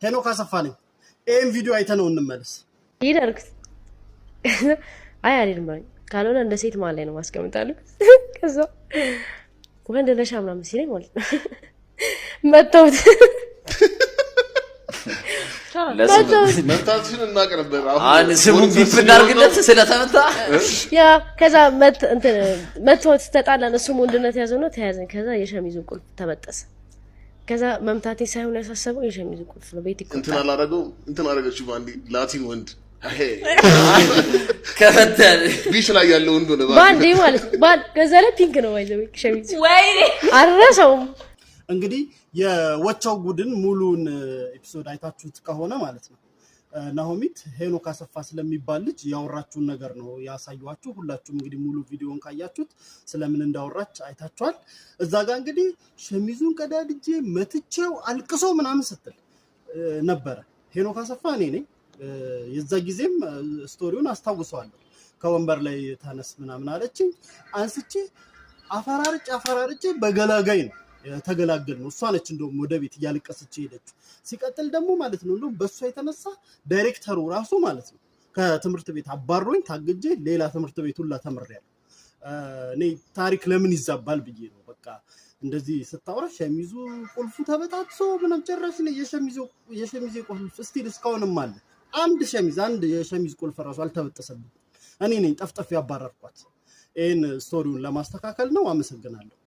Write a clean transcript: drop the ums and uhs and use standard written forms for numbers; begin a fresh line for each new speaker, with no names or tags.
ሄኖክ አሰፋ ነኝ። ይህን ቪዲዮ አይተነው እንመለስ።
ሂድ አልኩት። አይ አልሄድም አለኝ። ካልሆነ እንደ ሴት መሀል ላይ ነው ማስቀምጣለሁ። ከዛ ወንድ ነሻ ምናምን ሲለኝ ማለት ነው መታሁት። መታሁት።
መምታትሽን እናውቅ ነበር።
አሁን ስሙን beep እናድርግለት ስለተመታ።
Yeah፣ ከዛ እንትን መታሁት፣ ተጣላን። እሱም ወንድነት ያዘው ነው፣ ተያዘን። ከዛ የሸሚዙን ቁልፍ ተበጠሰ። ከዛ መምታቴ ሳይሆን ያሳሰበው የሸሚዙ ቁልፍ ነው። ቤት
እንትን
ይቆጣል።
አላደረገው፣ እንትን አደረገችው በአንዴ፣ ላቲን ወንድ
ከፈተል።
Beach ላይ ያለ ወንድ ሆነ።
በአንዴ ማለት ነው። ከዛ ላይ pink ነው ባይዘው ሸሚዙ።
ወይኔ!
አልረሳውም።
እንግዲህ የወቸው ጉድን ሙሉን episode አይታችሁት ከሆነ ማለት ነው ናሆሚት ሄኖክ አሰፋ ስለሚባል ልጅ ያወራችሁን ነገር ነው ያሳየኋችሁ። ሁላችሁም እንግዲህ ሙሉ ቪዲዮን ካያችሁት ስለምን እንዳወራች አይታችኋል። እዛ ጋር እንግዲህ ሸሚዙን ቀዳድጄ መትቼው አልቅሶ ምናምን ስትል ነበረ። ሄኖክ አሰፋ እኔ ነኝ። የዛ ጊዜም story ውን አስታውሰዋለሁ። ከወንበር ላይ ተነስ ምናምን አለችኝ። አንስቼ አፈራርጬ አፈራርጬ በገላጋይ ነው የተገላገል ነው። እሷ ነች እንደውም ወደ ቤት እያለቀሰች ሄደችው። ሲቀጥል ደግሞ ማለት ነው እንደውም በእሷ የተነሳ ዳይሬክተሩ ራሱ ማለት ነው ከትምህርት ቤት አባሮኝ ታግጄ ሌላ ትምህርት ቤት ሁላ ተምሬያለሁ። እኔ ታሪክ ለምን ይዛባል ብዬ ነው። በቃ እንደዚህ ስታወራ ሸሚዙ ቁልፉ ተበጣጥሶ ምንም ጭራሽ እኔ የሸሚዜ ቁልፍ still እስካሁንም አለ። አንድ ሸሚዝ፣ አንድ የሸሚዝ ቁልፍ ራሱ አልተበጠሰብኝም። እኔ ነኝ ጠፍጠፍ ያባረርኳት። ይህን story ውን ለማስተካከል ነው። አመሰግናለሁ።